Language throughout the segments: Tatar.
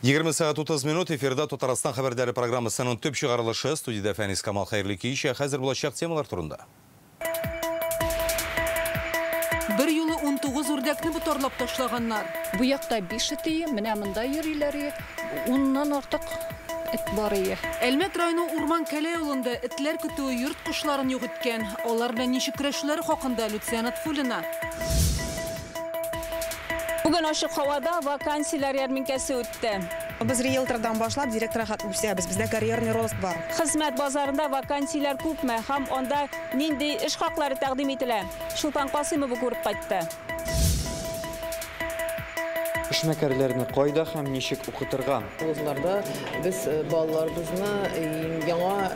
20 сәгать 30 минут эфирда Татарстан хәбәрләре программасының төп чыгарылышы. Студиядә Фәнис Камал, хәерле кич. Хәзер булачак темалар турында. Бер юлы 19 үрдәкне ботарлап ташлаганнар. Бу якта 5 эт, менә монда йөриләр, 10-нан артык эт бар. Әлмәт районы Урман Кәләй авылында этләр көтүе йорт кошларын юк иткән. Алар белән ничек көрәшүләре хакында Люция Натфуллина. Бүген ачык һавада вакансияләр ярминкәсе үтте. Без риэлтордан башлап директорга үсәбез. Бездә карьерный рост бар. Хезмәт базарында вакансияләр күпме һәм анда нинди эш хаклары тәкъдим ителә? Чулпан Касыймова күреп кайтты. Эшмәкәрләрне кайда һәм ничек укытырга? Вузларда без балаларыбызны яңа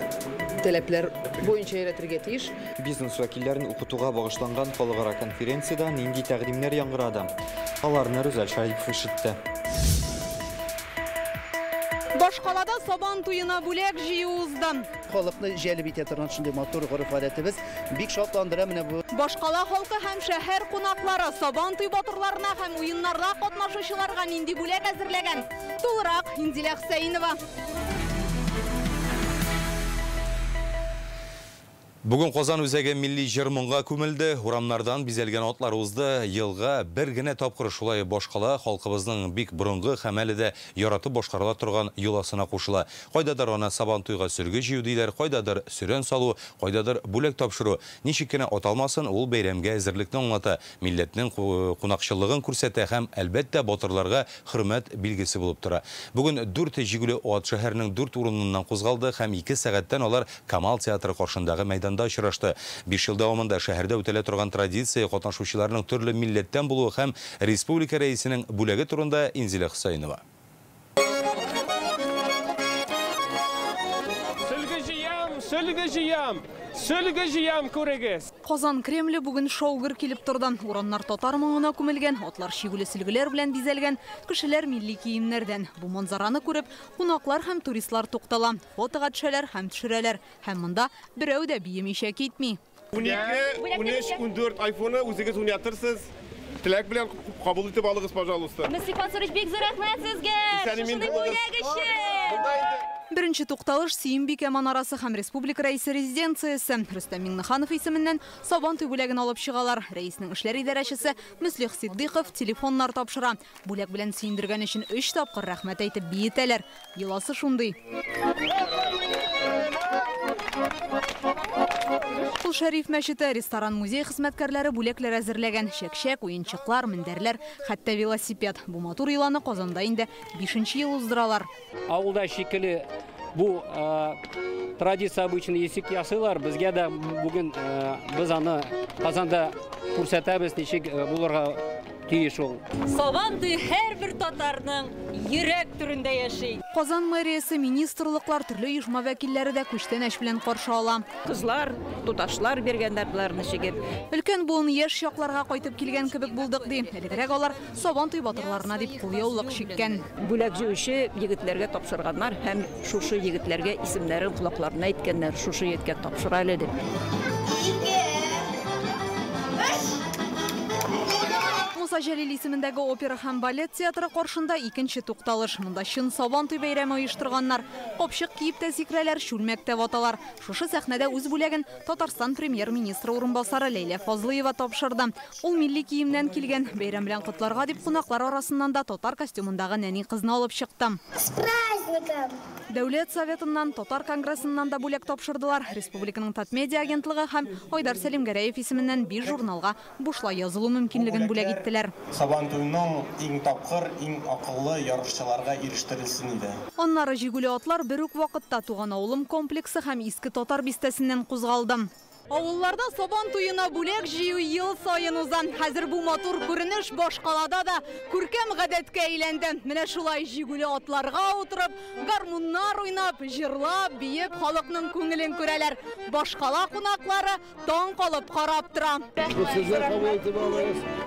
таләпләр буенча өйрәтергә тиеш. Бизнес вәкилләрен укытуга багышланган халыкара конференциядә нинди тәкъдимнәр яңгырады? Аларны Рүзәл Шарипов ишетте. Башкалада Сабан туена бүләк җыю узды. Халыкны җәлеп итә торган шундый матур гореф-гадәтебез бик шатландыра менә бу. Башкала халкы һәм шәһәр кунаклары Сабан туй батырларына һәм уеннарда катнашучыларга нинди бүләк әзерләгән? Тулырак Инзилә Хөсәенова. Бүген Казан үзәге милли җыр-моңга күмелде, урамнардан бизәлгән атлар узды. Елга бер генә тапкыр шулай башкала халкыбызның бик борынгы һәм әле дә яратып башкарыла торган йоласына кушыла. Кайдадыр аны Сабан туйга сөлге җыю диләр, кайдадыр сөрән салу, кайдадыр бүләк тапшыру. Ничек кенә аталмасын, ул бәйрәмгә әзерлекне аңлата, милләтнең кунакчыллыгын күрсәтә һәм әлбәттә батырларга хөрмәт билгесе булып тора. Бүген 4 җигүле ат шәһәрнең 4 урыныннан кузгалды һәм 2 сәгатьтән алар Камал театры каршындагы мәйданда очрашты. 5 ел дәвамында шәһәрдә үтәлә торган традиция катнашучыларның төрле милләттән булуы һәм республика рәисенең бүләге турында Инзилә Хөсәенова. Сөлге җыям, сөлге җыям, сөлге җыям, күрегез. Казан Кремле бүген шау-гөр килеп торды. Урамнар татар моңына күмелгән, атлар чигүле сөлгеләр белән бизәлгән, кешеләр милли киемнәрдән. Бу манзараны күреп, кунаклар һәм туристлар туктала, фотога төшәләр һәм төшерәләр. Һәм монда берәү дә биемичә китми. 12, 13, 14 айфоны үзегез уйнатырсыз. Теләк белән кабул итеп алыгыз, пожалуйста. Мөслих Мансурович, бик зур рәхмәт сезгә. Шушындый бүләк өчен. Беренче тукталыш Сөембикә манарасы һәм республика рәисе резиденциясе. Рөстәм Миңнеханов исеменнән Сабан туй бүләген алып чыгалар. Рәиснең эшләр идарәчесе Мөслих Сиддыйков телефоннар тапшыра. Бүләк белән сөендергән өчен 3 тапкыр рәхмәт әйтеп биетәләр. Йоласы шундый. Кол Шәриф мәчете, ресторан-музей хезмәткәрләре бүләкләр әзерләгән. Чәкчәк, уенчыклар, мендәрләр, хәтта велосипед. Бу матур йоланы Казанда инде 5 ел уздыралар. Авылда шикелле бу традиция обычно исек ясыйлар. Безгә дә бүген без аны Казанда күрсәтәбез, ничек булырга тиеш ул. Сабан туе һәрбер татарның йөрәк түрендә яши. Казан мэриясе, министрлыклар, төрле оешма вәкилләре дә күчтәнәч белән каршы ала. Кызлар, туташлар биргәннәр боларны чигеп. Өлкән буын яшь чакларга кайтып килгән кебек булдык ди. Элегрәк алар Сабан туй батырларына дип кулъяулык чиккән. Бүләк җыючы егетләргә тапшырганнар һәм шушы егетләргә исемнәрен колакларына әйткәннәр, шушы егеткә тапшыра әле дип. Муса Җәлил исемендәге опера һәм балет театры каршында икенче тукталыш. Монда чын Сабан туй бәйрәме оештырганнар. Капчык киеп тә сикерәләр, чүлмәк тә ваталар. Шушы сәхнәдә үз бүләген Татарстан премьер-министры урынбасары Ләйлә Фазлыева тапшырды. Ул милли киемнән килгән. Бәйрәм белән котларга дип кунаклар арасыннан да татар костюмындагы нәни кызны алып чыкты. С праздником! Дәүләт Советыннан, Татар конгрессыннан да бүләк тапшырдылар. Республиканың Татмедиа агентлыгы һәм Айдар Сәлимгәрәев исеменнән 5 журналга бушлай язылу мөмкинлеген бүләк иттеләр. Сабан туйның иң тапкыр, иң акыллы ярышчыларга ирештерелсен иде. Аннары җигүле атлар бер үк вакытта Туган авылым комплексы һәм Иске Татар бистәсеннән кузгалды. Авылларда Сабан туена бүләк җыю ел саен уза. Хәзер бу матур күренеш башкалада да күркәм гадәткә әйләнде. Менә шулай җигүле атларга утырып, гармуннар уйнап, җырлап, биеп халыкның күңелен күрәләр. Башкала кунаклары таң калып карап тора.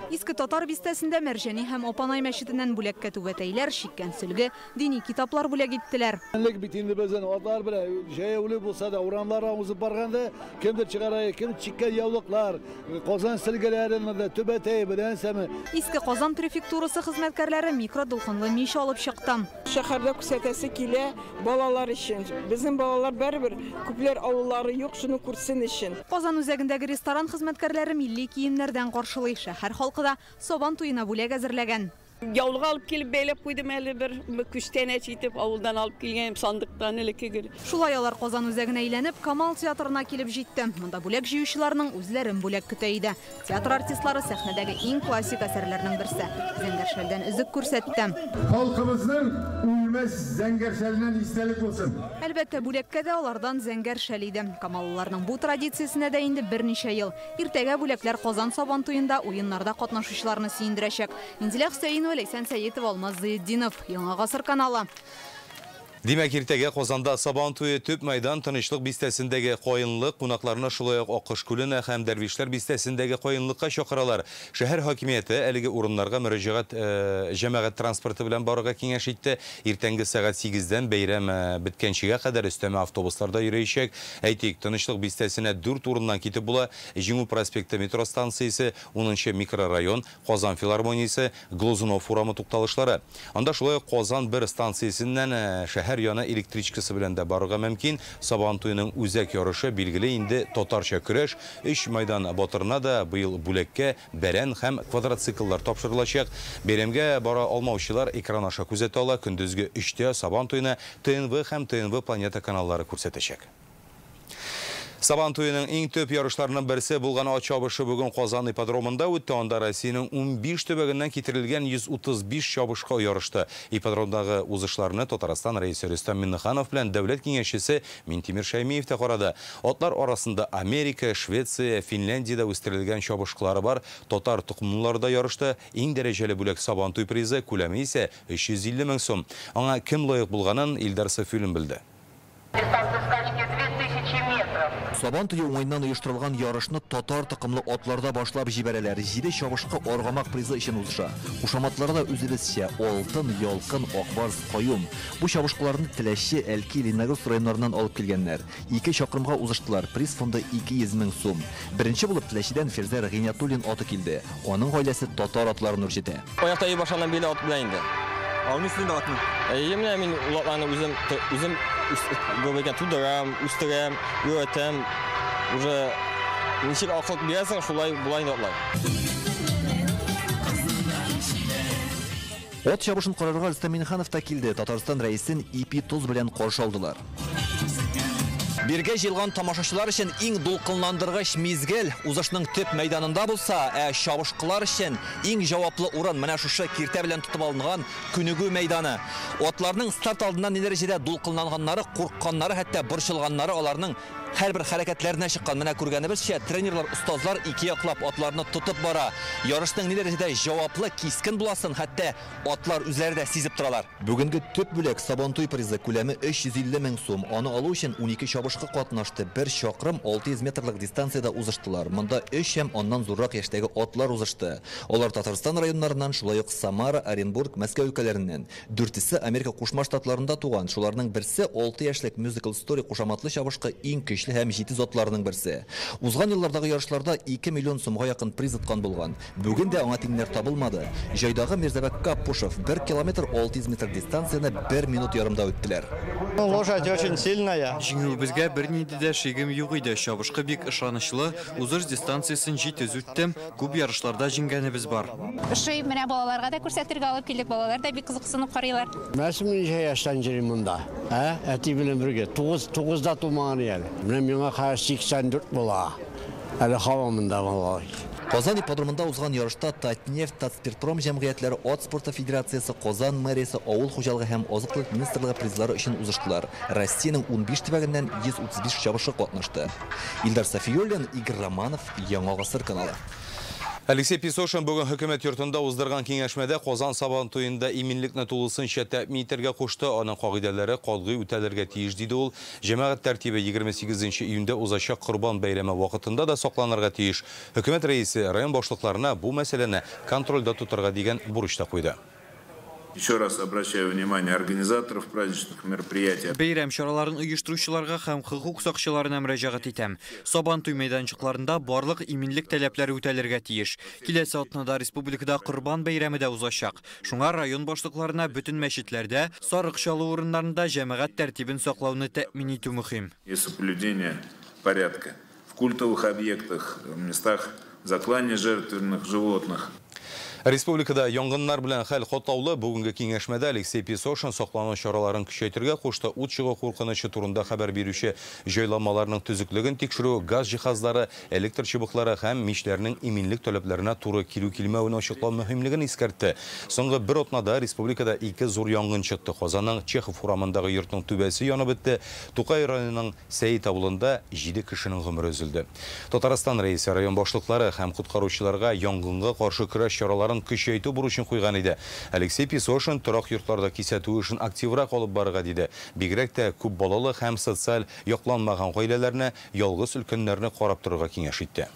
Иске Татар бистәсендә Мәрҗани һәм Апанай мәчетеннән бүләккә түбәтәйләр, чиккән сөлге, дини китаплар бүләк иттеләр. Элек бит инде безнең атлар белән җәяүле булса да урамнарга узып барганда кемдер чыгар чыгара, кем чиккән яулыклар, Казан сөлгеләре монда, түбәтәй белән сәме. Иске Казан префектурасы хезмәткәрләре микродулкынлы мич алып чыкты. Шәһәрдә күрсәтәсе килә балалар өчен. Безнең балалар барыбер күпләр авыллары юк, шуны күрсен өчен. Казан үзәгендәге ресторан хезмәткәрләре милли киемнәрдән каршылый. Шәһәр халкы да Сабан туена бүләк әзерләгән. Яулык алып килеп бәйләп куйдым әле бер күчтәнәч итеп авылдан алып килгән сандыктан элеккеге. Шулай алар Казан үзәгенә әйләнеп Камал театрына килеп җитте. Монда бүләк җыючыларның үзләрен бүләк көтә иде. Театр артистлары сәхнәдәге иң классик әсәрләрнең берсе Зәңгәр шәлдән өзек күрсәтте. Халкыбызның үлмәс зәңгәр шәленнән истәлек булсын. Әлбәттә, бүләккә дә алардан зәңгәр шәл иде. Камаллыларның бу традициясенә дә инде берничә ел. Иртәгә бүләкләр Казан Сабан туенда уеннарда катнашучыларны сөендерәчәк. Инзилә Хөсәенова, Ләйсән Сәетова, Алмаз Зыятдинов, Яңа Гасыр каналы. Димәк, иртәгә Казанда Сабан туе төп мәйдан Тынычлык бистәсендәге Каенлык кунакларны шулай ук Акыш күленә һәм Дәрвишләр бистәсендәге Каенлыкка чакыралар. Шәһәр хакимияте әлеге урыннарга мөрәҗәгать җәмәгать транспорты белән барырга киңәш итте. Иртәнге сәгать 8-дән бәйрәм беткәнчегә кадәр өстәмә автобусларда йөрәчәк. Әйтик, Тынычлык бистәсенә 4 урыннан китеп була. Җиңү проспекты метро станциясе, 10нчы микрорайон, Казан филармониясе, Глазунов урамы тукталышлары. Анда шулай ук Казан 1 станциясеннән шәһәр яны электричкасы белән дә барырга мөмкин. Сабан туеның үзәк ярышы билгеле инде татарча көрәш. 3 майдан батырына да быел бүләккә бәрән һәм квадроцикллар тапшырылачак. Бәйрәмгә бара алмаучылар экран аша күзәтә ала. Көндезге 3тә Сабан туена ТНВ һәм ТНВ Планета каналлары күрсәтәчәк. Сабан туеның иң төп ярышларының берсе булган ат чабышы бүген Казан ипподромында үтте. Анда Россиянең 15 төбәгеннән китерелгән 135 чабышка ярышты. Ипподромдагы узышларны Татарстан рәисе Рөстәм Миңнеханов белән дәүләт киңәшчесе Минтимер Шәймиев тә карады. Атлар арасында Америка, Швеция, Финляндиядә үстерелгән чабышкылары бар. Татар токымлылары да ярышты. Иң дәрәҗәле бүләк Сабан туй призы, күләме исә 350 мең сум. Аңа кем лаек булганын Илдар Сафиуллин белде. Сабан туе уңаеннан оештырылган ярышны татар токымлы атларда башлап җибәрәләр. 7 чабышкы аргамак призы өчен узыша. Кушаматлары да үзебезчә: Алтын, Ялкын, Акбарс, Каюм. Бу чабышкыларны Теләче, Әлки, Лениногорск районнарыннан алып килгәннәр. 2 чакрымга узыштылар. Приз фонды 200 мең сум. Беренче булып Теләчедән Фирзәр Гыйниятуллин аты килде. Аның гаиләсе татар атларын үрчетә. Аякта ей башаннан бирле ат белән инде. Алмыйсың инде атны? Әйе, менә мин ул атларны үзем гөбәкән тудырам, үстерәм, өйрәтәм. Уже ничек акыл бирәсең, шулай була инде атлар. Ат чабышын карарга Рөстәм Миңнеханов та килде. Татарстан рәисен ипи тоз белән каршы алдылар. Биргә җыелган тамашачылар өчен иң дулкынландыргыч мизгел узышның төп мәйданында булса, ә чабышкылар өчен иң җаваплы урын менә шушы киртә белән тотып алынган күнегү мәйданы. Атларның старт алдыннан ни дәрәҗәдә дулкынланганнары, куркканнары, хәтта борчылганнары аларның һәрбер хәрәкәтләренә чыккан. Менә күргәнебезчә, тренерлар, остазлар ике яклап атларны тотып бара. Ярышның ни дәрәҗәдә җаваплы, кискен буласын хәтта атлар үзләре дә сизеп торалар. Бүгенге төп бүләк Сабантуй призы, күләме 350 мең сум. Аны алу өчен 12 чабышкы катнашты. 1 чакрым 600 метрлык дистанциядә узыштылар. Монда 3 һәм аннан зуррак яшьтәге атлар узышты. Алар Татарстан районнарыннан, шулай ук Самара, Оренбург, Мәскәү өлкәләреннән. Дүртесе Америка Кушма Штатларында туган. Шуларның берсе 6 яшьлек Musical Story кушаматлы чабышкы иң көчле һәм җитез атларының берсе. Узган еллардагы ярышларда 2 миллион сумга якын приз откан булган. Бүген дә аңа тиңнәр табылмады. Җайдагы Мирзабек Каппушев 1 километр 600 метр дистанцияне 1 минут ярымда үттеләр. Лошадь очень сильная. Җиңүебезгә бернинди дә шигем юк иде. Чабышкы бик ышанычлы, узыш дистанциясен җитез үттем. Күп ярышларда җиңгәнебез бар. Ошый, менә балаларга да күрсәтергә алып килдек. Балалар да бик кызыксынып карыйлар. Мәсем ничә яшьтән йөрим монда? Ә? Әти белән бергә 9-да тумаган әле. Менә миңа хәзер 84 була. Әле һава монда балалар. Казан ипподромында узган ярышта Татнефть, Татспиртпром җәмгыятьләре, Ат спорты федерациясе, Казан мэриясе, Авыл хуҗалыгы һәм азык-төлек министрлыгы призлары өчен узыштылар. Россиянең 15 төбәгеннән 135 чабышы катнашты. Илдар Сафиуллин, Игорь Романов, Яңа Гасыр каналы. Алексей Песошин бүген хөкүмәт йортында уздырган киңәшмәдә Казан Сабан туенда иминлекне тулысынча тәэмин итәргә кушты. Аның кагыйдәләре катгый үтәлергә тиеш, диде ул. Җәмәгать тәртибе 28 июньдә узачак Корбан бәйрәме вакытында да сакланырга тиеш. Хөкүмәт рәисе район башлыкларына бу мәсьәләне контрольдә тотарга дигән бурыч та куйды. Еще раз обращаю внимание организаторов праздничных мероприятий. Бәйрәм чараларын оештыручыларга һәм хокук сакчыларына мөрәҗәгать итәм. Сабантуй мәйданчыкларында барлык иминлек таләпләре үтәлергә тиеш. Киләсе атнада республикада Корбан бәйрәме дә узачак. Шуңа район башлыкларына бөтен мәчетләрдә, сарык чалу урыннарында җәмәгать тәртибен саклауны тәэмин итү мөһим. И соблюдение порядка в культовых объектах, в местах заклания жертвенных животных. Республикада янгыннар белән хәл катлаулы. Бүгенге киңәшмәдә Алексей Песошин саклану чараларын көчәйтергә кушты. Ут чыгу куркынычы турында хәбәр бирүче җайланмаларның төзеклеген тикшерү, газ җиһазлары, электр чыбыклары һәм мичләрнең иминлек таләпләренә туры килү-килмәвен ачыклау мөһимлеген искәртте. Соңгы бер атнада республикада ике зур янгын чыкты. Казанның Чехов урамындагы йортның түбәсе янып бетте. Тукай районының Сәет авылында 7 кешенең гомере өзелде. Татарстан рәисе район башлыклары һәм коткаручыларга янгынга каршы көрәш чараларын көчәйтү бурычын куйган иде. Алексей Песошин торак йортларда кисәтү эшен активрак алып барырга диде. Бигрәк тә күп балалы һәм социаль якланмаган гаиләләрне, ялгыз өлкәннәрне карап торырга киңәш итте.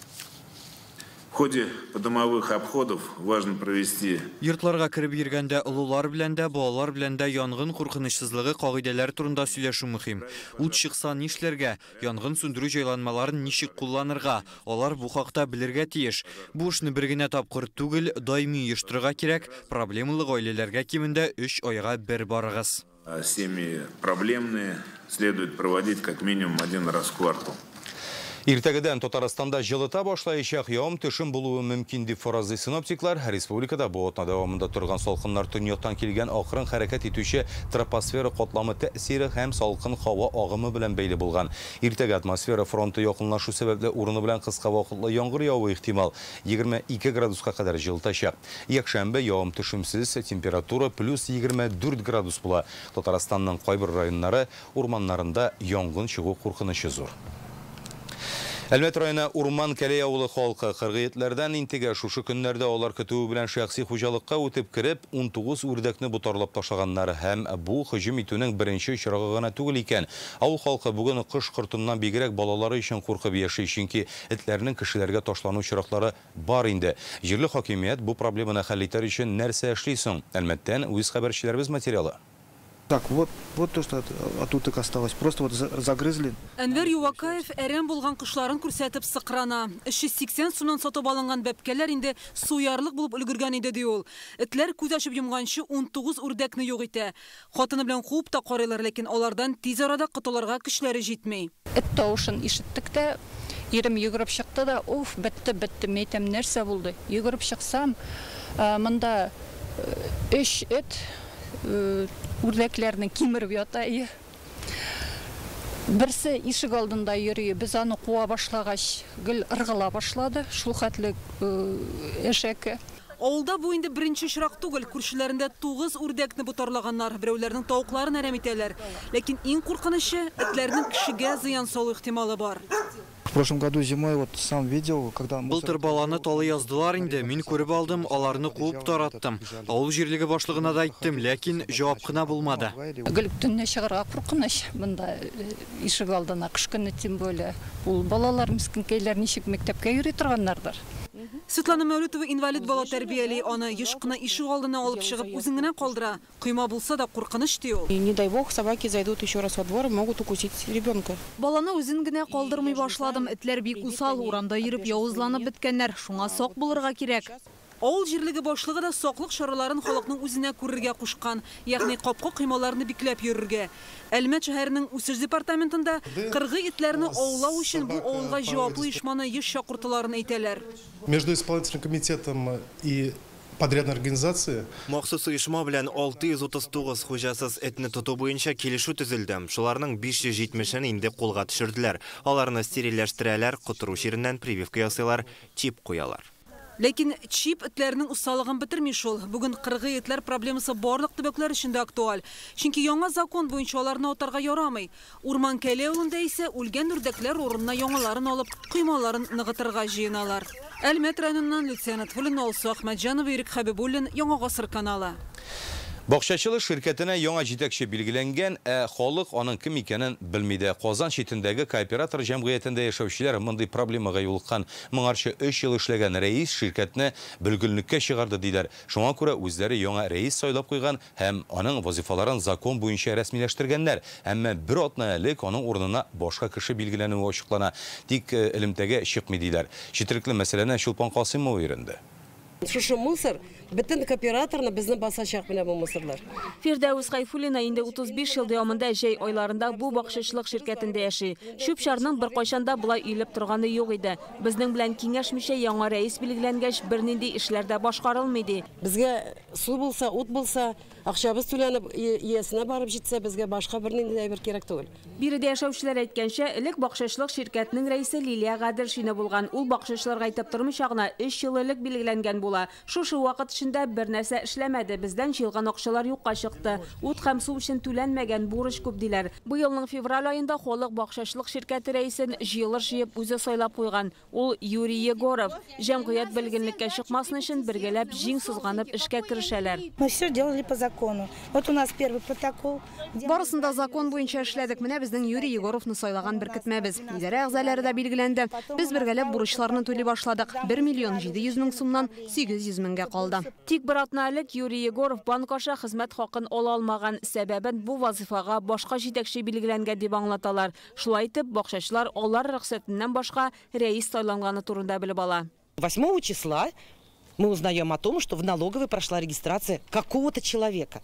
В ходе подомовых обходов важно провести. Йортларга кереп йөргәндә олылар белән дә, балалар белән дә янгын куркынычсызлыгы кагыйдәләре турында сөйләшү мөһим. Ут чыкса нишләргә, янгын сүндерү җайланмаларын ничек кулланырга, алар бу хакта белергә тиеш. Бу эшне бер генә тапкыр түгел, даими оештырырга кирәк. Проблемалы гаиләләргә кимендә 3 айга бер барыгыз. Семьи проблемные следует проводить как минимум один раз в квартал. Иртәгедән Татарстанда җылыта башлаячак, явым-төшем булуы мөмкин дип фаразлый синоптиклар. Республикада бу атна дәвамында торган салкыннар төньяктан килгән акрын хәрәкәт итүче тропосфера катламы тәэсире һәм салкын һава агымы белән бәйле булган. Иртәгә атмосфера фронты якынлашу сәбәпле урыны белән кыска вакытлы яңгыр явуы ихтимал. 22 градуска кадәр җылытачак. Якшәмбе явым-төшемсез, температура плюс 24 градус була. Татарстанның кайбер районнары урманнарында янгын чыгу куркынычы зур. Әлмәт районы Урман Кәләй авылы халкы кыргый этләрдән интегә. Шушы көннәрдә алар көтүе белән шәхси хуҗалыкка үтеп кереп, 19 үрдәкне ботарлап ташлаганнар һәм бу һөҗүм итүнең беренче очрагы гына түгел икән. Авыл халкы бүген кош кортыннан бигрәк балалары өчен куркып яши, чөнки этләрнең кешеләргә ташлану очраклары бар инде. Җирле хакимият бу проблеманы хәл итәр өчен нәрсә эшли соң? Әлмәттән үз хәбәрчеләребез материалы. Так, вот то, что от уток осталось. Просто вот загрызли. Әнвәр Ювакаев әрәм булган кошларын күрсәтеп сыкрана. 380 сумнан сатып алынган бәбкәләр инде суярлык булып өлгергән иде, ди ул. Этләр күз ачып йомганчы 19 үрдәкне юк итә. Хатыны белән куып та карыйлар, ләкин алардан тиз арада котылырга көчләре җитми. Эт тавышын ишеттек тә, ирем йөгереп чыкты да, уф, бетте, бетте, мәйтәм, нәрсә булды? Йөгереп чыксам, монда 3 эт үрдәкләрне кимереп ята. Берсе ишек алдында йөри, без аны куа башлагач, гел ыргыла башлады, шул хәтле әшәке. Авылда бу инде беренче очрак түгел, күршеләрендә 9 үрдәкне ботарлаганнар, берәүләрнең тавыкларын әрәм итәләр. Ләкин иң куркынычы, этләрнең кешегә зыян салу ихтималы бар. В прошлом году зимой вот сам видел, когда Былтыр баланы талы яздылар инде, мин күреп алдым, аларны куып тараттым. Авыл җирлеге башлыгына да әйттем, ләкин җавап кына булмады. Гел төнлә чыгарга куркыныч, монда ишек алдына кыш көне тем более. Ул балалар мескенкәйләр ничек мәктәпкә йөри торганнардыр. Светлана Мәүлетова инвалид бала тәрбияли, аны еш кына ишек алдына алып чыгып үзен генә калдыра. Койма булса да куркыныч ди ул. Не дай бог, собаки зайдут еще раз во двор и могут укусить ребенка. Баланы үзен генә калдырмый башладым. Этләр бик усал, урамда йөреп явызланып беткәннәр. Шуңа сак булырга кирәк. Авыл җирлеге башлыгы да саклык чараларын халыкның үзенә күрергә кушкан, ягъни капка коймаларны бикләп йөрергә. Әлмәт шәһәренең үсеш департаментында кыргый этләрне аулау өчен бу авылга җаваплы оешманы еш чакыртуларын әйтәләр. Между исполнительным комитетом и подрядной организации. Махсус оешма белән 639 хуҗасыз этне тоту буенча килешү төзелде. Шуларның 570-ен инде кулга төшерделәр. Аларны стерильләштерәләр, котыру чиреннән прививка ясыйлар, чип куялар. Ләкин чип этләрнең усаллыгын бетерми шул. Бүген кыргый этләр проблемасы барлык төбәкләр өчен дә актуаль. Чөнки яңа закон буенча аларны атарга ярамый. Урман Кәләй авылында исә үлгән үрдәкләр урынына яңаларын алып, коймаларын ныгытырга җыеналар. Әлмәт районыннан Люция Нотфуллина, Алсу Әхмәтҗанова, Ирек Хәбибуллин, Яңа Гасыр каналы. Бакчачылык ширкәтенә яңа җитәкче билгеләнгән, ә халык аның кем икәнен белми дә. Казан читендәге кооператор җәмгыятендә яшәүчеләр мондый проблемага юлыккан. Моңарчы 3 ел эшләгән рәис ширкәтне бөлгенлеккә чыгарды, диләр. Шуңа күрә үзләре яңа рәис сайлап куйган һәм аның вазифаларын закон буенча рәсмиләштергәннәр. Әмма бер атна элек аның урынына башка кеше билгеләнүе ачыклана. Тик элемтәгә чыкмый, диләр. Четерекле мәсьәләне Чулпан Касыймова өйрәнде. Шушы мусор бөтен кооператорны безне басачак менә бу мусорлар. Фирдәүс Гайфуллина инде 35 ел дәвамында җәй айларында бу бакчачылык ширкәтендә яши. Чүп-чарның беркайчан да болай өелеп торганы юк иде. Безнең белән киңәшмичә яңа рәис билгеләнгәч, бернинди эшләр дә башкарылмый, ди. Безгә су булса, ут булса, акчабыз түләнеп, иясенә барып җитсә, безгә башка бернинди әйбер кирәк түгел. Биредә яшәүчеләр әйткәнчә, элек бакчачылык ширкәтенең рәисе Лилия Гаделшина булган. Ул бакчачыларга әйтеп тормыйча гына 3 ел элек билгеләнгән була. Шушы вакыт эчендә бер нәрсә эшләмәде. Бездән җыелган акчалар юкка чыкты. Ут һәм су өчен түләнмәгән бурыч күп, диләр. Быелның февраль аенда халык бакчачылык ширкәте рәисен җыелыш җыеп үзе сайлап куйган. Ул Юрий Егоров. Җәмгыять бөлгенлеккә чыкмасын өчен бергәләп җиң сызганып эшкә керешәләр. Мы все делали по закону. Вот у нас первый протокол. Барысын да закон буенча эшләдек. Менә безнең Юрий Егоровны сайлаган беркетмәбез. Идарә әгъзалары да билгеләнде. Без бергәләп бурычларны түли башладык. 1 миллион 700 мең сумнан 800 меңгә калды. Тик бер атна элек Юрий Егоров банк аша хезмәт хакын ала алмаган. Сәбәбен бу вазифага башка җитәкче билгеләнгән дип аңлаталар. Шулай итеп, бакчачылар алар рөхсәтеннән башка рәис сайланганы турында белеп ала. 8 числа мы узнаем о том, что в налоговой прошла регистрация какого-то человека.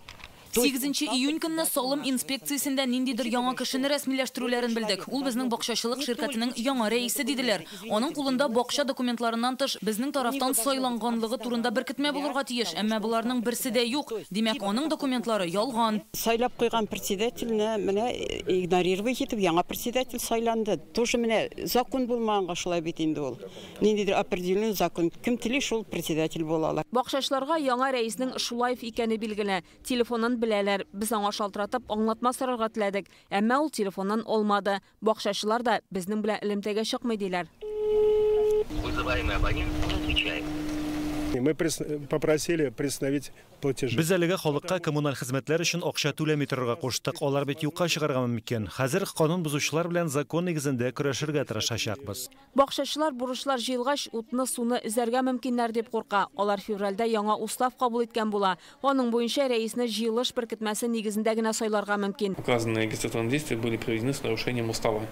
8 июнь көнне салым инспекциясендә ниндидер яңа кешене рәсмиләштерүләрен белдек. Ул безнең бакчачылык ширкәтенең яңа рәисе, диделәр. Аның кулында бакча документларыннан тыш безнең тарафтан сайланганлыгы турында беркетмә булырга тиеш, әмма боларның берсе дә юк. Димәк, аның документлары ялган. Сайлап куйган председательне менә игнорировать итеп яңа председатель сайланды. Тоже менә закон булмаганга шулай бит инде ул. Ниндидер определенный закон. Кем тели, шул председатель була ала. Бакчачыларга яңа рәиснең Шулаев икәне билгеле. Телефонын беләләр. Без аңа шалтыратып аңлатма сорарга теләдек, әмма ул телефоннан алмады. Бакчачылар да безнең белән элемтәгә чыкмый, диләр. Вызываемый абонент не отвечает. Мы попросили приостановить платежи. Без әлегә халыкка коммуналь хезмәтләр өчен акча түләми торырга куштык. Алар бит юкка чыгарга мөмкин. Хәзер канун бозучылар белән закон нигезендә көрәшергә тырышачакбыз. Бакчачылар бурычлар җыелгач, утны, суны өзәргә мөмкиннәр дип курка. Алар февральдә яңа устав кабул иткән була. Аның буенча рәисне җыелыш беркетмәсе нигезендә генә сайларга мөмкин. Указанные регистрационные действия были проведены с нарушением устава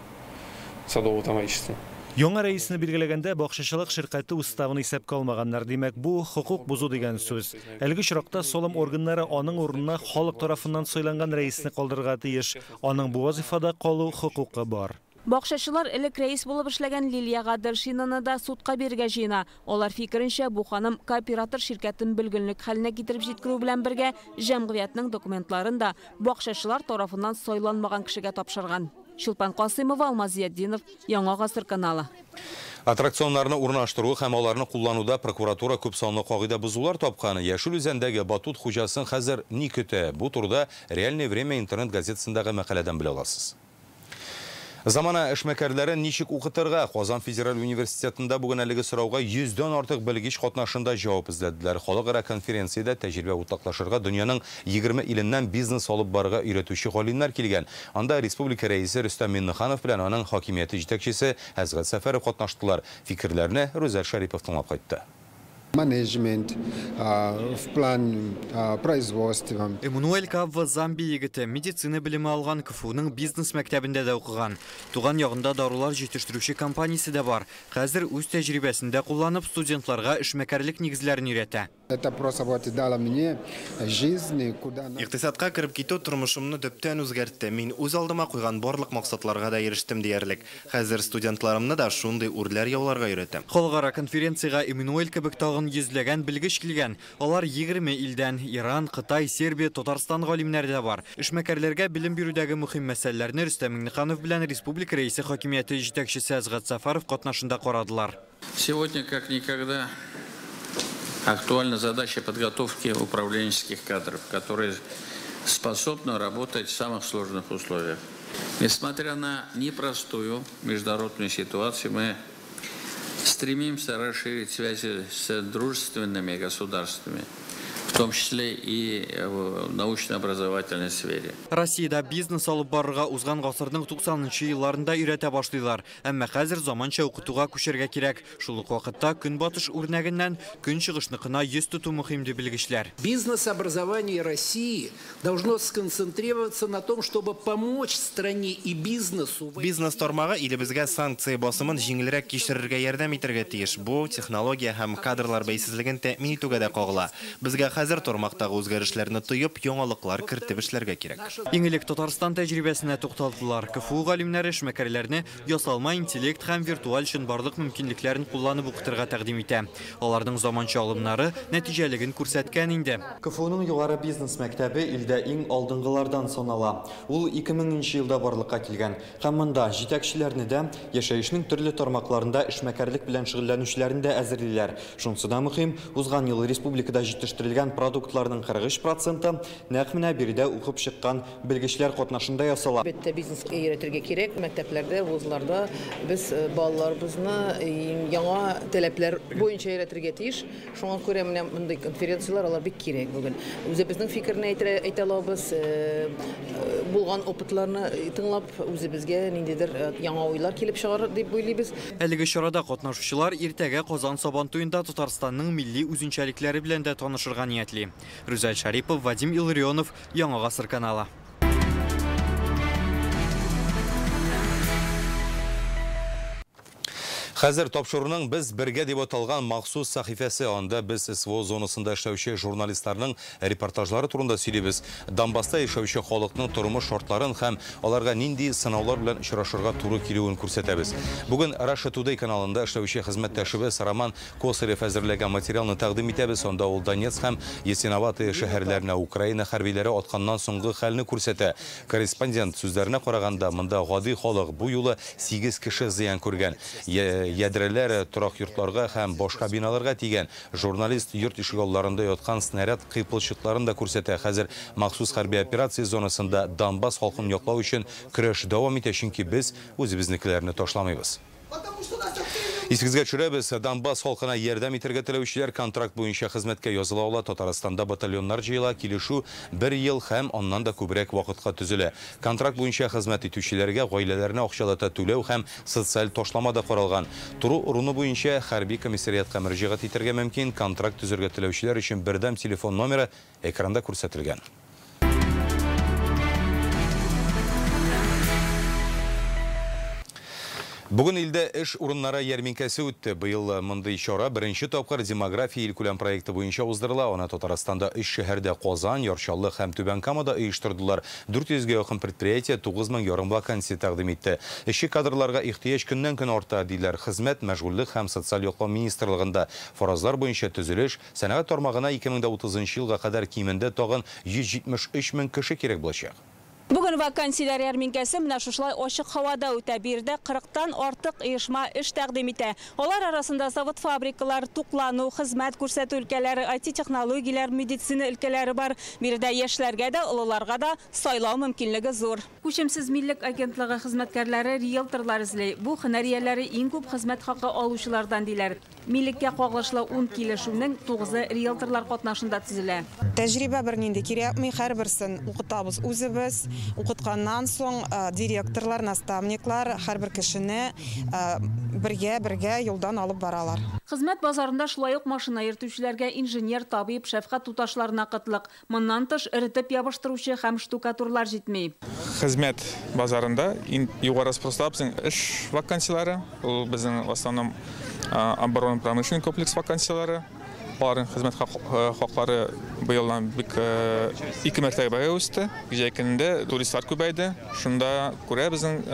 садового товарищества. Яңа рәисне билгеләгәндә бакчачылык ширкәте уставын исәпкә алмаганнар. Димәк, бу хокук бозу дигән сүз. Әлеге очракта салым органнары аның урынына халык тарафыннан сайланган рәисне калдырырга тиеш. Аның бу вазифада калу хокукы бар. Бакчачылар элек рәис булып эшләгән Лилия Гаделшинаны да судка бирергә җыена. Алар фикеренчә, бу ханым кооператор ширкәтен бөлгенлек хәленә китереп җиткерү белән бергә җәмгыятьнең документларын да бакчачылар тарафыннан сайланмаган кешегә тапшырган. Чулпан Касыймова, Алмаз Зиятдинов, Яңа Гасыр каналы. Аттракционнарны урнаштыру һәм аларны куллануда прокуратура күп санлы кагыйдә бозулар тапкан. Яшел Үзәндәге батут хуҗасын хәзер ни көтә? Бу турыда Реальное время интернет газетасындагы мәкаләдән белә аласыз. Замана эшмәкәрләрен ничек укытырга? Казан федераль университетында бүген әлеге сорауга 100дән артык белгеч катнашында җавап эзләделәр. Халыкара конференциядә тәҗрибә уртаклашырга дөньяның 20 иленнән бизнес алып барырга өйрәтүче галимнәр килгән. Анда республика рәисе Рөстәм Миңнеханов белән аның хакимияте җитәкчесе Әсгать Сәфәров катнаштылар. Фикерләрне Рүзәл Шәрипов тыңлап кайтты. Менеджмент в план производства. Эммануэль Кавва Замбия егете, медицина белеме алган, КФУның бизнес мәктәбендә дә укыган. Туган ягында дарулар җитештерүче компаниясе дә бар. Хәзер үз тәҗрибәсендә кулланып студентларга эшмәкәрлек нигезләрен өйрәтә. Это просто вот дало мне жизнь, куда. Икътисадка кереп китү тормышымны төптән үзгәртте. Мин үз алдыма куйган барлык максатларга да ирештем диярлек. Хәзер студентларымны да шундый үрләр яуларга өйрәтәм. Халыкара конференциягә Эммануэль кебек тагын йөзләгән белгеч килгән. Алар 20 илдән: Иран, Кытай, Сербия, Татарстан галимнәре дә бар. Эшмәкәрләргә белем бирүдәге мөһим мәсьәләләрне Рөстәм Миңнеханов белән республика рәисе хакимияте җитәкчесе Әсгать Сәфәров катнашында карадылар. Сегодня как никогда актуальна задача подготовки управленческих кадров, которые способны работать в самых сложных условиях. Несмотря на непростую международную ситуацию, мы стремимся расширить связи с дружественными государствами, в В том числе и в научно-образовательной сфере. Россиядә бизнес алып барырга узган гасырның 90-нчы елларында өйрәтә башлыйлар. Әмма хәзер заманча укытуга күчәргә кирәк. Шул ук вакытта көнбатыш үрнәгеннән көнчыгышныкына йөз тоту мөһим, ди белгечләр. Бизнес-образование России должно сконцентрироваться на том, чтобы помочь стране и бизнесу. Бизнес тармагы илебезгә санкция басымын җиңелрәк кичерергә ярдәм итәргә тиеш. Бу технология һәм кадрлар бәйсезлеген тәэмин итүгә дә кагыла. Безгә хәзер тармактагы үзгәрешләрне тоеп, яңалыклар кертеп эшләргә кирәк. Иң элек Татарстан тәҗрибәсенә тукталдылар. КФУ галимнәре эшмәкәрләрне ясалма интеллект һәм виртуаль чынбарлык мөмкинлекләрен кулланып укытырга тәкъдим итә. Аларның заманча алымнары нәтиҗәлеген күрсәткән инде. КФУның югары бизнес мәктәбе илдә иң алдынгылардан санала. Ул 2000 елда барлыкка килгән. Һәм монда җитәкчеләрне дә, яшәешнең төрле тармакларында эшмәкәрлек белән шөгыльләнүчеләрне дә әзерлиләр. Шунысы да мөһим, узган ел республикада җитештерелгән продуктларның 43% нәкъ менә биредә укып чыккан белгечләр катнашында ясала. Әлбәттә, бизнеска өйрәтергә кирәк. Мәктәпләрдә, вузларда без балаларыбызны яңа таләпләр буенча өйрәтергә тиеш. Шуңа күрә менә мондый конференцияләр алар бик кирәк бүген. Үзебезнең фикерне әйтә алабыз, булган опытларны тыңлап, үзебезгә ниндидер яңа уйлар килеп чыгар дип уйлыйбыз. Әлеге чарада катнашучылар иртәгә Казан Сабантуенда Татарстанның милли үзенчәлекләре белән дә танышырга ниятли. Рүзәл Шарипов, Вадим Илларионов, Яңа Гасыр каналы. Хәзер тапшыруның без бергә дип аталган махсус сәхифәсе, анда без СВО зонасында эшләүче журналистларның репортажлары турында сөйлибез. Донбасста яшәүче халыкның тормыш шартларын һәм аларга нинди сынаулар белән очрашырга туры килүен күрсәтәбез. Бүген Russia Today каналында эшләүче хезмәттәшебез Роман Косарев әзерләгән материалны тәкъдим итәбез. Анда ул Донецк һәм Ясиноватая шәһәрләренә Украина хәрбиләре атканнан соңгы хәлне күрсәтә. Корреспондент сүзләренә караганда, монда гади халык бу юлы 8 кеше зыян күргән. Ядрәләр торак йортларга һәм башка биналарга тигән. Журналист йорт ишегалларында яткан снаряд кыйпылчыкларын да күрсәтә. Хәзер махсус хәрби операция зонасында Донбасс халкын яклау өчен көрәш дәвам итә, чөнки без үзебезнекеләрне ташламыйбыз. Исегезгә төшерәбез, Донбасс халкына ярдәм итәргә теләүчеләр контракт буенча хезмәткә языла ала. Татарстанда батальоннар җыела, килешү бер ел һәм аннан да күбрәк вакытка төзелә. Контракт буенча хезмәт итүчеләргә гаиләләренә акчалата түләү һәм социаль ташлама да каралган. Тору урыны буенча хәрби комиссариатка мөрәҗәгать итәргә мөмкин. Контракт төзергә теләүчеләр өчен бердәм телефон номеры экранда күрсәтелгән. Бүген илдә эш урыннары ярминкәсе үтте. Быел мондый чара беренче тапкыр демография илкүләм проекты буенча уздырыла. Аны Татарстанда 3 шәһәрдә Казан, Яр Чаллы һәм Түбән Камада оештырдылар. 400гә якын предприятие 9500 вакансия тәкъдим итте. Эшче кадрларга ихтыяҗ көннән-көн арта, диләр Хезмәт, мәшгульлек һәм социаль яклау министрлыгында. Фаразлар буенча төзелеш, сәнәгать тармагына 2030 елга кадәр кимендә тагын 173 мең кеше кирәк булачак. Бүген вакансияләр ярминкәсе менә шушылай ачык һавада үтә. Биредә 40-тан артык оешма эш тәкъдим итә. Алар арасында завод-фабрикалар, туклану, хезмәт күрсәтү өлкәләре, IT-технологияләр, медицина өлкәләре бар. Биредә яшьләргә дә, олыларга да сайлау мөмкинлеге зур. Күчемсез миллек агентлыгы хезмәткәрләре риэлторлар эзли. Бу һөнәр ияләре иң күп хезмәт хакы алучылардан диләр. Миллеккә кагылышлы 10 килешүнең 9-ы риэлторлар катнашында төзелә. Тәҗрибә бернинди кирәкми, һәрберсен укытабыз үзебез. Укытканнан соң директорлар, наставниклар һәрбер кешене бергә-бергә юлдан алып баралар. Хезмәт базарында шулай ук машина йөртүчеләргә, инженер, табиб, шәфкать туташларына кытлык. Моннан тыш эретеп ябыштыручы һәм штукатурлар җитми. Хезмәт базарында иң югары спроста безнең эш вакансияләре, ул безнең в основном оборонно-промышленный комплекс вакансияләре. Аларның хезмәт хаклары быелдан бик 2 мәртәбәгә үсте. Җәй көнендә туристлар күбәйде. Шунда күрә безнең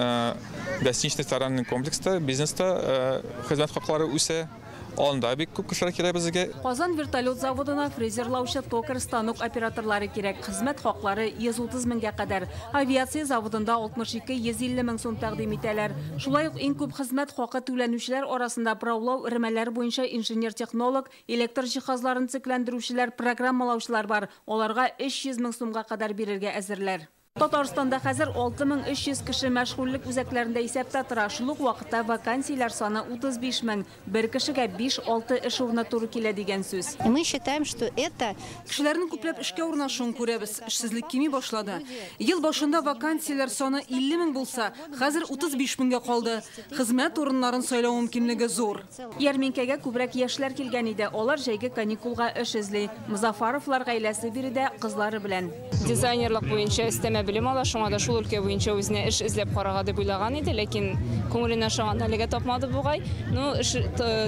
гостиничный ресторанный комплекста, бизнеста хезмәт хаклары үсә. Анда бик күп кешеләр килә безгә. Казан вертолет заводына фрезерлаучы, токарь, станок операторлары кирәк. Хезмәт хаклары 130 меңгә кадәр. Авиация заводында 62-150 мең сум тәкъдим итәләр. Шулай ук иң күп хезмәт хакы түләнүчеләр арасында бораулау эремәләр буенча инженер-технолог, электр җиһазларын цикләндерүчеләр, программалаучылар бар. Аларга 300 мең сумга кадәр бирергә әзерләр. Татарстанда хәзер 6300 кеше мәшгульлек үзәкләрендә исәптә тора. Шул ук вакытта вакансияләр саны 35 мең. Бер кешегә 5-6 эш урыны туры килә дигән сүз. Мы считаем, что это Кешеләрнең күпләп эшкә урнашуын күрәбез. Эшсезлек кими башлады. Ел башында вакансияләр саны 50 мең булса, хәзер 35 меңгә калды. Хезмәт урыннарын сайлау мөмкинлеге зур. Ярминкәгә күбрәк яшьләр килгән иде. Алар җәйге каникулга эш эзли. Музафаровлар гаиләсе биредә кызлары белән. Дизайнерлык буенча өстәмә белем ала, шуңа да шул өлкә буенча үзенә эш эзләп карарга дип уйлаган иде, ләкин күңеленә ошаган әлегә тапмады бугай. Ну, эш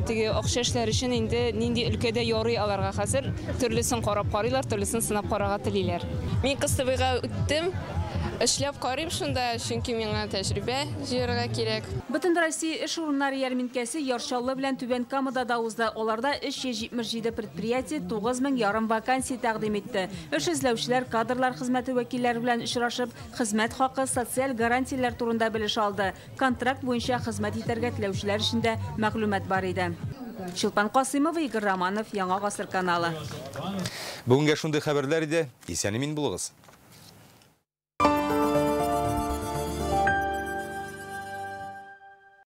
теге акча эшләр өчен инде нинди өлкәдә ярый аларга хәзер төрлесен карап карыйлар, төрлесен сынап карарга телиләр. Мин кыстыбыйга үттем. Эшләп карыйм шунда, чөнки миңа тәҗрибә җыярга кирәк. Бөтен Россия эш урыннары ярминкәсе Яр Чаллы белән Түбән Камада да узды. Аларда 377 предприятие 9,5 вакансия тәкъдим итте. Эш эзләүчеләр кадрлар хезмәте вәкилләре белән очрашып, хезмәт хакы, социаль гарантияләр турында белеш алды. Контракт буенча хезмәт итәргә теләүчеләр өчен дә мәгълүмат бар иде. Чулпан Касымова, Игорь Романов, Яңа Гасыр каналы. Бүгенгә шундый хәбәрләр иде. Исән-имин булыгыз.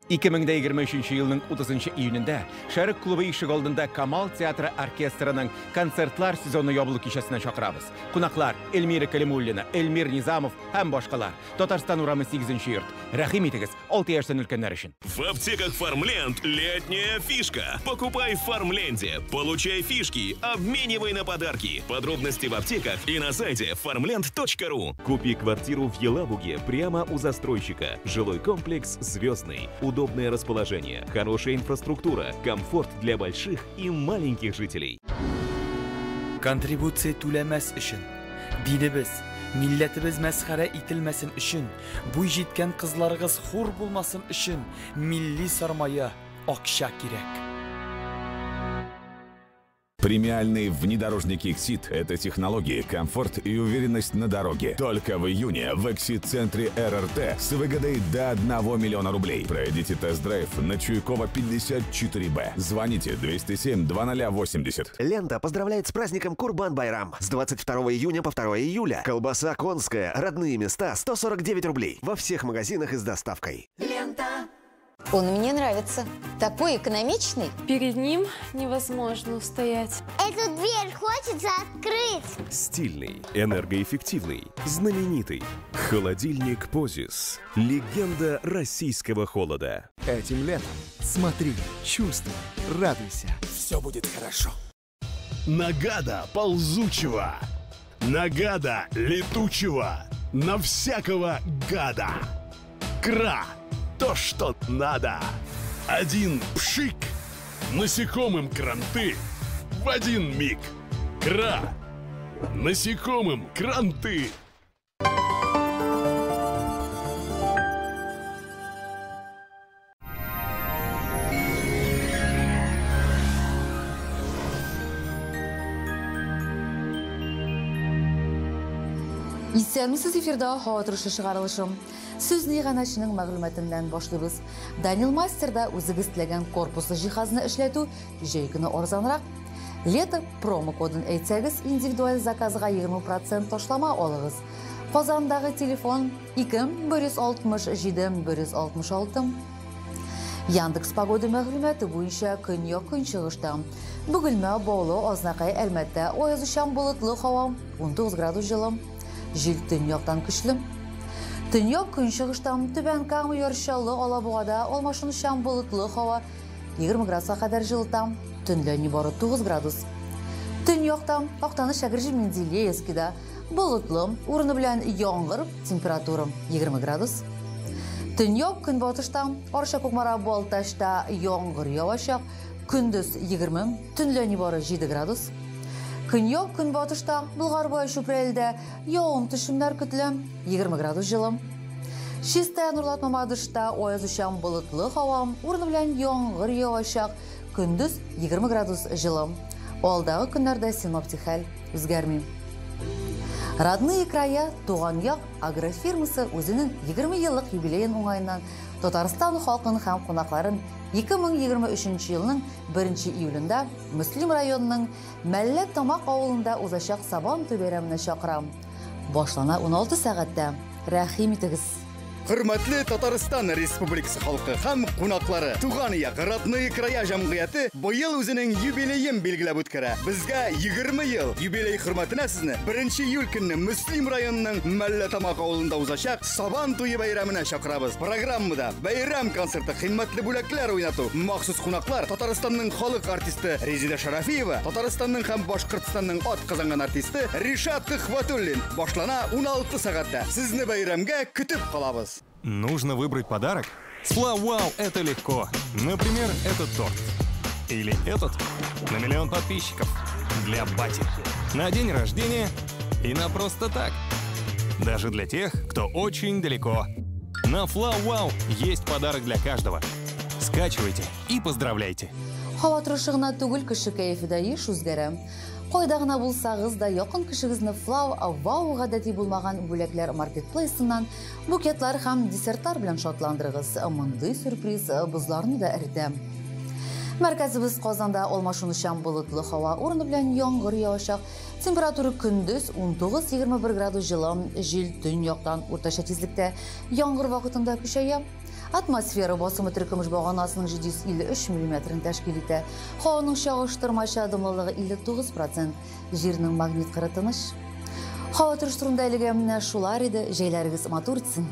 2023 елның 30 июнендә Шәрык клубы ишек алдында Камал театры оркестрының концертлар сезоны ябылу кичәсенә чакырабыз. Кунаклар Эльмира Калимуллина, Эльмир Низамов һәм башкалар. Татарстан урамы 8 йорт. Рәхим итегез, 6 яшьтән өлкәннәр өчен. В аптеках Фармленд летняя фишка. Покупай в Фармленде, получай фишки, обменивай на подарки. Подробности в аптеках и на сайте farmland.ru. Купи квартиру в Елабуге прямо у застройщика. Жилой комплекс «Звездный». Удобное расположение, хорошая инфраструктура, комфорт для больших и маленьких жителей. Контрибуция түләмәс өчен, динебез, милләтебез мәсхәрә ителмәсен өчен, буй җиткән кызларыгыз хур булмасын өчен милли сармая акча кирәк. Премиальный внедорожник Exit – это технологии, комфорт и уверенность на дороге. Только в июне в Exit-центре РРТ с выгодой до 1 миллиона рублей. Пройдите тест-драйв на Чуйкова 54Б. Звоните 207 2080. Лента поздравляет с праздником Курбан-Байрам. С 22 июня по 2 июля. Колбаса конская. Родные места 149 рублей. Во всех магазинах и с доставкой. Лента. Он мне нравится. Такой экономичный. Перед ним невозможно устоять. Эту дверь хочется открыть. Стильный, энергоэффективный, знаменитый. Холодильник Позис. Легенда российского холода. Этим летом смотри, чувствуй, радуйся. Все будет хорошо. Нагада ползучего. Нагада летучего. На всякого гада. Кра. То, что надо. Один пшик. Насекомым кранты. В один миг. Кра. Насекомым кранты. Исәнмесез, эфирда һава торышы чыгарылышы. Сүз иганәченең мәгълүматыннан башлыйбыз. Данил Мастерда үзегез теләгән корпуслы җиһазны эшләтү җәй көне арзанрак. Лето промокодын әйтсәгез, индивидуаль заказга 20% ташлама алыгыз. Казандагы телефон 2 167 166. Яндекс погода мәгълүматы буенча көньяк көнчыгышта. Бөгелмә, Баулы, Азнакай, Әлмәттә аязучан болытлы һава 19 градус җылы. Җил төньяктан көчле. Төньяк көнчыгыштан Түбән Кама, Яр Чаллы, Алабугада алмашынучан болытлы һава 20 градуска кадәр җылыта. Төнлә нибары 9 градус. Төньяктан Актаныш, Әгерҗе, Менделеевскида болытлы, урыны белән яңгыр, температура 20 градус. Төньяк көнбатышта Арча, Кукмара, Балтачта яңгыр явачак, көндез 20, төнлә нибары 7 градус. Көньяк көнбатышта Болгар-Буа, Чүпрәлдә явым төшемнәр көтелә, 20 градус җылы. Чистай, Нурлат, Мамадышта аязучан болытлы һава, урыны белән яңгыр явачак, көндез 20 градус җылы. Алдагы көннәрдә синоптик хәл үзгәрми. Родные края туган як агрофирмасы үзенең 20 еллык юбилеен уңаеннан Татарстан халкын һәм кунакларын 2023 елның 1 июлендә Мөслим районының Мәллә Тамак авылында узачак Сабан туй бәйрәменә чакыра. Башлана 16 сәгатьтә. Рәхим итегез! Хөрмәтле Татарстан Республикасы халкы һәм кунаклары, Туган як Родные края җәмгыяте быел үзенең юбилеен билгеләп үткәрә. Безгә 20 ел. Юбилей хөрмәтенә сезне 1 июль көнне Мөслим районының Мәлләтамак авылында узачак Сабан туе бәйрәменә чакырабыз. Программада бәйрәм концерты, кыйммәтле бүләкләр уйнату, махсус кунаклар, Татарстанның халык артисты Резеда Шарафиева, Татарстанның һәм Башкортстанның ат казанган артисты Ришат Төхвәтуллин. Башлана 16 сәгатьтә. Сезне бәйрәмгә көтеп калабыз. Нужно выбрать подарок? С Вау это легко. Например, этот торт. Или этот на миллион подписчиков. Для бати. На день рождения и на просто так. Даже для тех, кто очень далеко. На Вау есть подарок для каждого. Скачивайте и поздравляйте. Һава торышы гына түгел, кеше кәефе дә еш үзгәрә. Кайда гына булсагыз да, якын кешегезне Флау Вау гадәти булмаган бүләкләр маркетплейсыннан букетлар һәм десертлар белән шатландырыгыз. Мондый сюрприз бозларны да эретә. Мәркәзебез Казанда алмашынучан болытлы һава, урыны белән яңгыр явачак. Температура көндез 19-21 градус җылы, җил төньяктан уртача тизлектә, яңгыр вакытында көчәя. Атмосфера басымы теркөмеш баганасының 753 миллиметрын тәшкил итә. Һаваның чагыштырмача дымлылыгы 59%. Җирнең магнит кыры тыныч. Һава торышы турында әлегә менә шулар иде. Җәйләрегез матур үтсен.